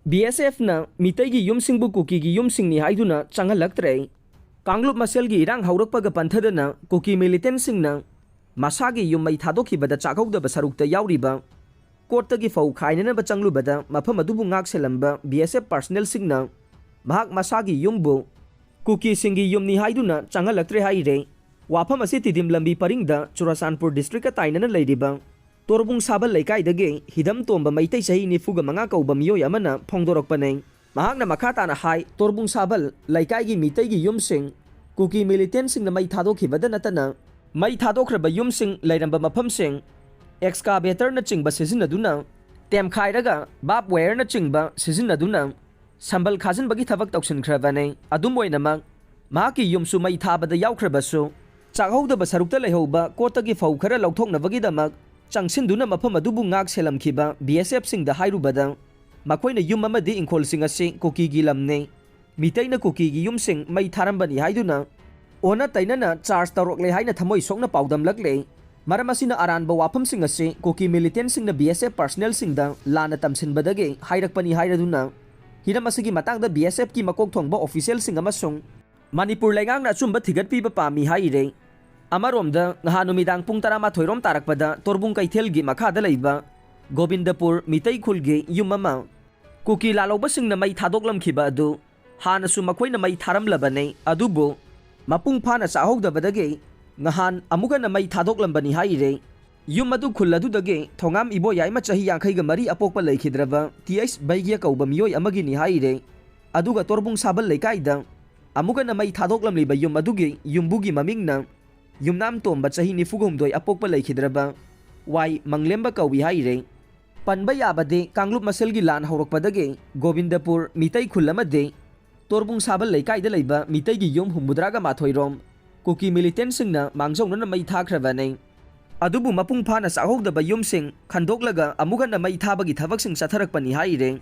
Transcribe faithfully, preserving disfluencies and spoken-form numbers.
B ꯑꯦꯁ ꯑꯦꯐꯅ ꯃꯤꯇꯩꯒꯤ ꯌꯨꯝꯁꯤꯡꯕꯨ ꯀꯨꯀꯤꯒꯤ ꯌꯨꯝꯁꯤꯡꯅꯤ ꯍꯥꯏꯗꯨꯅ ꯆꯪꯍꯜꯂꯛꯇ꯭ꯔꯦ꯫ ꯀꯥꯡꯂꯨꯞ ꯃꯁꯦꯜꯒꯤ ꯏꯔꯥꯡ ꯍꯧꯔꯛꯄꯒ ꯄꯟꯊꯗꯅ ꯀꯨꯀꯤ ꯃꯤꯂꯤꯇꯦꯟꯁꯤꯡꯅ ꯃꯁꯥꯒꯤ ꯌꯨꯝ ꯃꯩ ꯊꯥꯗꯣꯛꯈꯤꯕꯗ ꯆꯥꯛꯍꯧꯗꯕ ꯁꯔꯨꯛꯇ ꯌꯥꯎꯔꯤꯕ ꯀꯣꯠꯇꯒꯤ ꯐꯧ ꯈꯥꯏꯅꯅꯕ ꯆꯪꯂꯨꯕꯗ ꯃꯐꯝ ꯑꯗꯨꯕꯨ ꯉꯥꯛ ꯁꯦꯜꯂꯝꯕ ꯕꯤ ꯑꯦꯁ ꯑꯦꯐ ꯄꯥꯔꯁꯅꯦꯜꯁꯤꯡꯅ ꯃꯍꯥꯛ ꯃꯁꯥꯒꯤ ꯌꯨꯝꯕꯨ ꯀꯨꯀꯤꯁꯤꯡꯒꯤ ꯌꯨꯝꯅꯤ ꯍꯥꯏꯗꯨꯅ ꯆꯪꯍꯜꯂꯛꯇ꯭ꯔꯦ ꯍꯥꯏꯔꯦ꯫ ꯋꯥꯐꯝ ꯑꯁꯤ ꯇꯤꯗꯤꯝ ꯂꯝꯕꯤ ꯄꯔꯤꯡꯗ ꯆꯨꯔꯆꯥꯟꯄꯨꯔ ꯗꯤꯁꯇ꯭ꯔꯤꯛꯀ ꯇꯥꯏꯅꯅ ꯂꯩꯔꯤꯕ ꯇꯣꯔꯕꯨꯡ ꯁꯥꯕꯜ ꯂꯩꯀꯥꯏꯗꯒꯤ ꯍꯤꯗꯝ ꯇꯣꯝꯕ ꯃꯩꯇꯩ ꯆꯍꯤ ꯅꯤꯐꯨꯒ ꯃꯉꯥ ꯀꯧꯕ ꯃꯤꯑꯣꯏ ꯑꯃꯅ ꯐꯣꯡꯗꯣꯔꯛꯄꯅꯤ꯫ ꯃꯍꯥꯛꯅ ꯃꯈꯥ ꯇꯥꯅ ꯍꯥꯏ, ꯇꯣꯔꯕꯨꯡ ꯁꯥꯕꯜ ꯂꯩꯀꯥꯏꯒꯤ ꯃꯤꯇꯩꯒꯤ ꯌꯨꯝꯁꯤꯡ ꯀꯨꯀꯤ ꯃꯤꯂꯤꯇꯦꯟꯁꯤꯡꯅ ꯃꯩ ꯊꯥꯗꯣꯛꯈꯤꯕꯗ ꯅꯠꯇꯅ ꯃꯩ ꯊꯥꯗꯣꯛꯈ꯭ꯔꯕ ꯌꯨꯝꯁꯤꯡ ꯂꯩꯔꯝꯕ ꯃꯐꯝꯁꯤꯡ ꯑꯦꯛꯁꯀꯥꯚꯦꯇꯔꯅꯆꯤꯡꯕ ꯁꯤꯖꯤꯟꯅꯗꯨꯅ ꯇꯦꯝꯈꯥꯏꯔꯒ ꯕꯥꯔꯕ ꯋꯥꯌꯔꯅꯆꯤꯡꯕ ꯁꯤꯖꯤꯟꯅꯗꯨꯅ ꯁꯝꯕꯜ ꯈꯥꯖꯤꯟꯕꯒꯤ ꯊꯕꯛ ꯇꯧꯁꯤꯟꯈ꯭ꯔꯕꯅꯤ꯫ ꯑꯗꯨꯝ ꯑꯣꯏꯅꯃꯛ, ꯃꯍꯥꯛꯀꯤ ꯌꯨꯝꯁꯨ ꯃꯩ ꯊꯥꯕꯗ ꯌꯥꯎꯈ꯭ꯔꯕꯁꯨ, ꯆꯥꯛꯍꯧꯗꯕ ꯁꯔꯨꯛꯇ ꯂꯩꯍꯧꯕ ꯀꯣꯠꯇꯒꯤ ꯐꯧ ꯈꯔ ꯂꯧꯊꯣꯛꯅꯕꯒꯤꯗꯃꯛ ꯆꯪꯁꯤꯟꯗꯨꯅ ꯃꯐꯝ ꯑꯗꯨꯕꯨ ꯉꯥꯛ ꯁꯦꯜꯂꯝꯈꯤꯕ ꯕꯤ ꯑꯦꯁ ꯑꯦꯐꯁꯤꯡꯗ ꯍꯥꯏꯔꯨꯕꯗ, ꯃꯈꯣꯏꯅ ꯌꯨꯝ ꯑꯃꯗꯤ ꯏꯪꯈꯣꯜꯁꯤꯡ ꯑꯁꯤ ꯀꯨꯀꯤꯒꯤ ꯂꯝꯅꯤ, ꯃꯤꯇꯩꯅ ꯀꯨꯀꯤꯒꯤ ꯌꯨꯝꯁꯤꯡ ꯃꯩ ꯊꯥꯔꯝꯕꯅꯤ ꯍꯥꯏꯗꯨꯅ ꯑꯣꯟꯅ ꯇꯩꯅꯅ ꯆꯥꯔꯖ ꯇꯧꯔꯛꯂꯦ ꯍꯥꯏꯅ ꯊꯃꯣꯏ ꯁꯣꯛꯅ ꯄꯥꯎꯗꯝꯂꯛꯂꯦ꯫ ꯃꯔꯝ ꯑꯁꯤꯅ ꯑꯔꯥꯟꯕ ꯋꯥꯐꯝꯁꯤꯡ ꯑꯁꯤ ꯀꯨꯀꯤ ꯃꯤꯂꯤꯇꯦꯟꯁꯤꯡꯅ ꯕꯤ ꯑꯦꯁ ꯑꯦꯐ ꯄꯥꯔꯁꯅꯦꯜꯁꯤꯡꯗ ꯂꯥꯟꯅ ꯇꯝꯁꯤꯟꯕꯗꯒꯤ ꯍꯥꯏꯔꯛꯄꯅꯤ ꯍꯥꯏꯔꯗꯨꯅ, ꯍꯤꯔꯝ ꯑꯁꯤꯒꯤ ꯃꯇꯥꯡꯗ ꯕꯤ ꯑꯦꯁ ꯑꯦꯐꯀꯤ ꯃꯀꯣꯛ ꯊꯣꯡꯕ ꯑꯣꯐꯤꯁꯤꯌꯦꯜꯁꯤꯡ ꯑꯃꯁꯨꯡ ꯃꯅꯤꯄꯨꯔ ꯂꯩꯉꯥꯛꯅ ꯑꯆꯨꯝꯕ ꯊꯤꯒꯠꯄꯤꯕ ꯄꯥꯝꯃꯤ ꯍꯥꯏꯔꯦ꯫ ꯑꯃꯔꯣꯝꯗ, ꯉꯍꯥꯟ ꯅꯨꯃꯤꯗꯥꯡ ꯄꯨꯡ ꯇꯔꯥꯃꯥꯊꯣꯏ ꯔꯣꯝ ꯇꯥꯔꯛꯄꯗ ꯇꯣꯔꯕꯨꯡ ꯀꯩꯊꯦꯜꯒꯤ ꯃꯈꯥꯗ ꯂꯩꯕ ꯒꯣꯕꯤꯟꯗꯄꯨꯔ ꯃꯤꯇꯩ ꯈꯨꯜꯒꯤ ꯌꯨꯝ ꯑꯃ ꯀꯨꯀꯤ ꯂꯥꯜꯍꯧꯕꯁꯤꯡꯅ ꯃꯩ ꯊꯥꯗꯣꯛꯂꯝꯈꯤꯕ ꯑꯗꯨ ꯍꯥꯟꯅꯁꯨ ꯃꯈꯣꯏꯅ ꯃꯩ ꯊꯥꯔꯝꯂꯕꯅꯤ, ꯑꯗꯨꯕꯨ ꯃꯄꯨꯡ ꯐꯥꯅ ꯆꯥꯍꯧꯗꯕꯗꯒꯤ ꯉꯍꯥꯟ ꯑꯃꯨꯛ ꯍꯟꯅ ꯃꯩ ꯊꯥꯗꯣꯛꯂꯝꯕꯅꯤ ꯍꯥꯏꯔꯦ꯫ ꯌꯨꯝ ꯑꯗꯨ ꯈꯨꯜ ꯑꯗꯨꯗꯒꯤ ꯊꯣꯉꯥꯝ ꯏꯕꯣꯌꯥꯏꯃ ꯆꯍꯤ ꯌꯥꯡꯈꯩꯒ ꯃꯔꯤ ꯑꯄꯣꯛꯄ ꯂꯩꯈꯤꯗ꯭ꯔꯕ ꯇꯤ ꯑꯩꯆ ꯕꯩꯒ꯭ꯌ ꯀꯧꯕ ꯃꯤꯑꯣꯏ ꯑꯃꯒꯤꯅꯤ ꯍꯥꯏꯔꯦ꯫ ꯑꯗꯨꯒ ꯇꯣꯔꯕꯨꯡ ꯁꯥꯕꯜ ꯂꯩꯀꯥꯏꯗ ꯑꯃꯨꯛ ꯍꯟꯅ ꯃꯩ ꯊꯥꯗꯣꯛꯂꯝꯂꯤꯕ ꯌꯨꯝ ꯑꯗꯨꯒꯤ ꯌꯨꯝꯕꯨꯒꯤ ꯃꯃꯤꯡꯅ ꯌꯨꯝꯅꯥꯝ ꯇꯣꯝꯕ ꯆꯍꯤ ꯅꯤꯐꯨ ꯍꯨꯝꯗꯣꯏ ꯑꯄꯣꯛꯄ ꯂꯩꯈꯤꯗ꯭ꯔꯕ ꯋꯥꯏ ꯃꯪꯂꯦꯝꯕ ꯀꯧꯏ ꯍꯥꯏꯔꯦ꯫ ꯄꯟꯕ ꯌꯥꯕꯗꯤ, ꯀꯥꯡꯂꯨꯞ ꯃꯁꯦꯜꯒꯤ ꯂꯥꯟ ꯍꯧꯔꯛꯄꯗꯒꯤ ꯒꯣꯕꯤꯟꯗꯄꯨꯔ ꯃꯤꯇꯩ ꯈꯨꯜ ꯑꯃꯗꯤ ꯇꯣꯔꯕꯨꯡ ꯁꯥꯕꯜ ꯂꯩꯀꯥꯏꯗ ꯂꯩꯕ ꯃꯤꯇꯩꯒꯤ ꯌꯨꯝ ꯍꯨꯝꯐꯨꯇꯔꯥꯒ ꯃꯥꯊꯣꯏ ꯔꯣꯝ ꯀꯨꯀꯤ ꯃꯤꯂꯤꯇꯦꯟꯁꯤꯡꯅ ꯃꯥꯡꯖꯧꯅꯅ ꯃꯩ ꯊꯥꯈ꯭ꯔꯕꯅꯤ꯫ ꯑꯗꯨꯕꯨ ꯃꯄꯨꯡ ꯐꯥꯅ ꯆꯥꯛꯍꯧꯗꯕ ꯌꯨꯝꯁꯤꯡ ꯈꯟꯗꯣꯛꯂꯒ ꯑꯃꯨꯛ ꯍꯟꯅ ꯃꯩ ꯊꯥꯕꯒꯤ ꯊꯕꯛꯁꯤꯡ ꯆꯠꯊꯔꯛꯄꯅꯤ ꯍꯥꯏꯔꯦ꯫